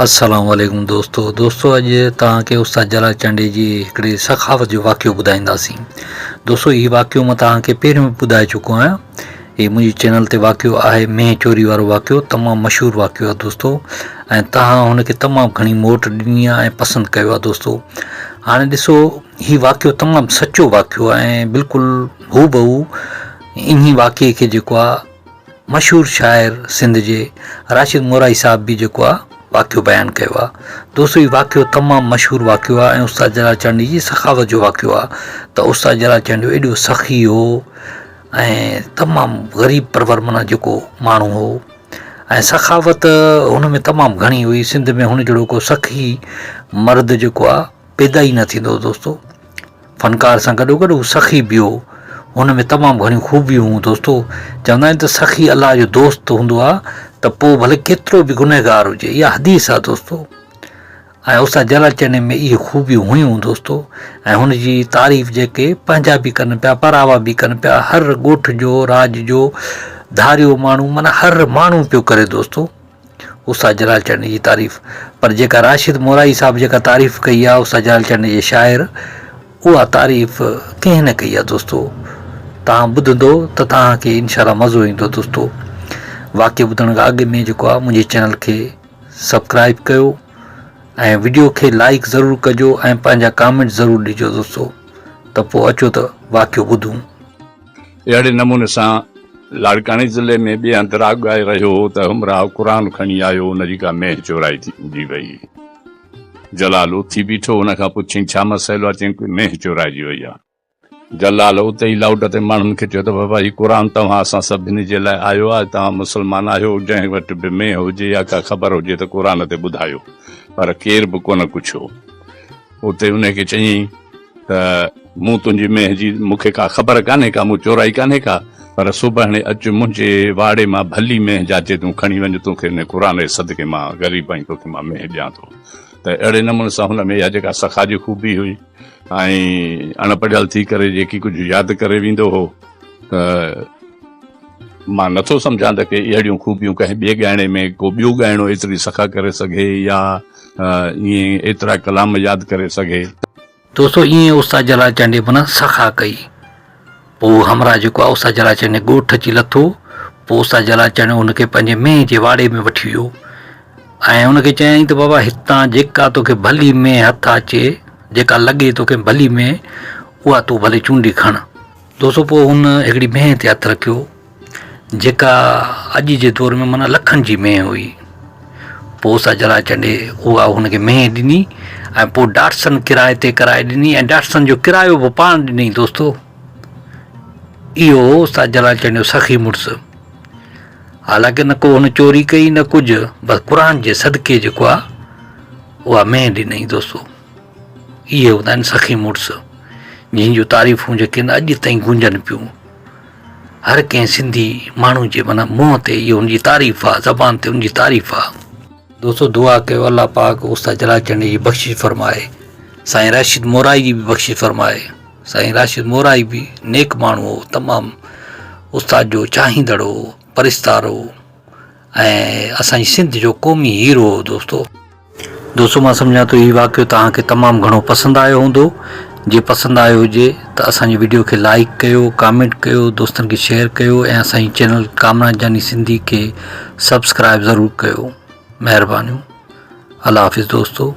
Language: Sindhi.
السلام عليڪم دوستو دوستو اڄ توهان کي استاد جلال چانڊيي جي هڪڙي سخاوت جو واقعو ٻڌائينداسين دوستو هي واقعو مان توهان کي پهريون به ٻڌائي چڪو آهيان هي منهنجي چينل تي واقعو آهي مينهن چوري وارو واقعو تمام مشهور واقعو آهي دوستو ۽ توهان هن کي تمام گهڻي موٽ ڏني آهي ۽ پسند ڪيو آهي دوستو هاڻي ڏسو هي واقعو تمام سچو واقعو آهي ۽ بلڪل هو بهو انهي واقعي کي جيڪو آهي مشهور شاعر سنڌ جي راشد مورائي صاحب به جيڪو آ واقعو بيان ڪيو آ. دوستو هي واقعو تمام مشهور واقعو آ ۽ استاد جلال چانڊيي جي سخاوت جو واقعو آ ته استاد جلال چانڊيو ايڏو سخي هو ۽ تمام غريب پرور معنيٰ جيڪو ماڻهو هو ۽ سخاوت هن ۾ تمام گهڻي هئي سنڌ ۾ هن جهڙو ڪو سخي مرد جيڪو آ پيدا ئي نه ٿيندو دوستو. فنڪار سان گڏوگڏ هو سخي به هو. هن ۾ تمام گهڻيون خوبيون هيون دوستو. چوندا آهن ته سخي الله جو دوست هوندو آهي ته پوء ڀلي ڪيترو به گنهگار هجي. اها حديث آهي دوستو. ۽ استاد جلال چني ۾ اهي خوبيون هيون دوستو ۽ هن جي تعريف جيڪي پنهنجا به ڪن پيا پراوا به ڪن پيا هر ڳوٺ جو راڄ جو ڌاريو ماڻهو معنيٰ هر ماڻهو پيو ڪري دوستو. استاد جلال چنڙي جي تعريف پر جيڪا راشد مورائي صاحب جيڪا تعريف ڪئي آ استاد جلال چنڙي جي شاعر اها تعريف ڪنهن نه ڪئي آ دوستو توهان ٻڌندو ته توهان کي انشاء الله مزو ايندو دوستو واقعي ٻڌڻ کان اڳ ۾ جيڪو آ منهنجي چينل کي سبسڪرائب ڪيو ۽ وڊيو کي لائڪ ضرور ڪجو ۽ پنهنجا ڪامينٽ ضرور ڏجو دوستو ته پوء اچو ته واقعو ٻڌون. اهڙي نموني سان لاڙڪاڻي ضلعي ۾ ٻئي هنڌ راڳ ڳائي رهيو هو ته همراهه قرآن کڻي آيو ان جي ڪا مينهن چورائي ٿي وئي. جلال اٿي بيٺو ان کان پڇيائين ڇا مسئلو آهي چيائين مينهن چورائجي وئي آهي. جلال اتي ئي لائوڊ تي ماڻهن کي چيو ته بابا هي قرآن توهان اسان سڀني جي لاء آيو آهي توهان مسلمان آهيو جنهن وٽ به مينهن هجي يا ڪا خبر هجي ته قرآن تي ٻڌايو پر ڪير به ڪونه ڪڇيو. اتي انهي کي چيائين ته مون تنهنجي مينهن جي مون کي ڪا خبر ڪانهي ڪا، مون چورائي ڪانهي ڪا، پر سڀاڻي اچ منهنجي واڙي مان ڀلي مينهن جاچي تون کڻي وڃ، توکي انهي قرآن جي صدقي مان غريب آهين توکي مان مينهن ڏيان ٿو. ته اهڙي نموني سان هن ۾ اها جيڪا سخا جي خوبي هئي ۽ اڻ پڙهيل ٿي ڪري جيڪي ڪجهه ياد ڪري ويندو هو ته مان نٿو سمجهان ته ڪي اهڙيون خوبيون ڪنهن ٻئي ڳائڻي ۾ ڪو ٻيو ڳائڻو ايتري سخا ڪري سگهي يا ائين ايترا ڪلام ياد ڪري سگهي. دوستو ائين استاد جلال چانڊيي معنيٰ سخا ڪئي. پوء اهو همراهه جيڪو آهي استاد جلال چانڊيي ڳوٺ اچي لٿو. پوء استاد جلال چانڊيو هن کي پنهنجي مينهن جي واڙي ۾ وٺي ويو ۽ هن کي چيائين ته بابا هتان جيڪا توکي ڀلي مينهن هٿ اچي، جيڪا لڳي توکي ڀلي مينهن اها تون ڀلي چونڊي کڻ. دوستو پوء هن هڪڙي مينهن تي هٿ رکيو جيڪا اڄ جي دور ۾ معنيٰ لکن جي مينهن هئي. پوء استاد جلال چنڊي اها هن کي مينهن ڏني ۽ پوء ڊاٽسن ڪرائي تي ڪرائي ڏني ۽ ڊاٽسن جو ڪرايو به پاڻ ڏنائين دوستو اهو هو استاد جلال چنڊ جو سخي مڙس حالانڪه نه ڪو هن چوري ڪئي نه ڪجهه بس قرآن جي صدقي جيڪو آ اها مينهن ڏنائين دوستو اهي هوندا آهن سخي مڙس جن جون تعريفون جيڪي آهن اڄ تائين گونجن پيون هر ڪنهن سنڌي ماڻهو جي معنيٰ منهن تي اهو ان جي تعريف آ زبان تي ان جي تعريف آ. دوستو دعا ڪيو الله پاڪ استاد جلال چنڙي جي بخشش فرمائي سائين راشد مورائي جي به بخشش فرمائي سائين راشد مورائي به نيڪ ماڻهو هو تمام استاد جو چاهيندڙ هو پرستار هو ۽ اسان جي سنڌ جو قومي هيرو هو دوستو. دوستو مان سمجهان ٿو هي واقعو توهان کي تمام گهڻو پسند آيو هوندو جي پسند آيو هجي ته اسان جي وڊيو کي لائيڪ ڪيو ڪامينٽ ڪيو دوستن کي شيئر ڪيو ۽ اسان جي چينل ڪامران جاني سنڌي کي سبسڪرائب ضرور ڪيو مهربانيون الله حافظ دوستو.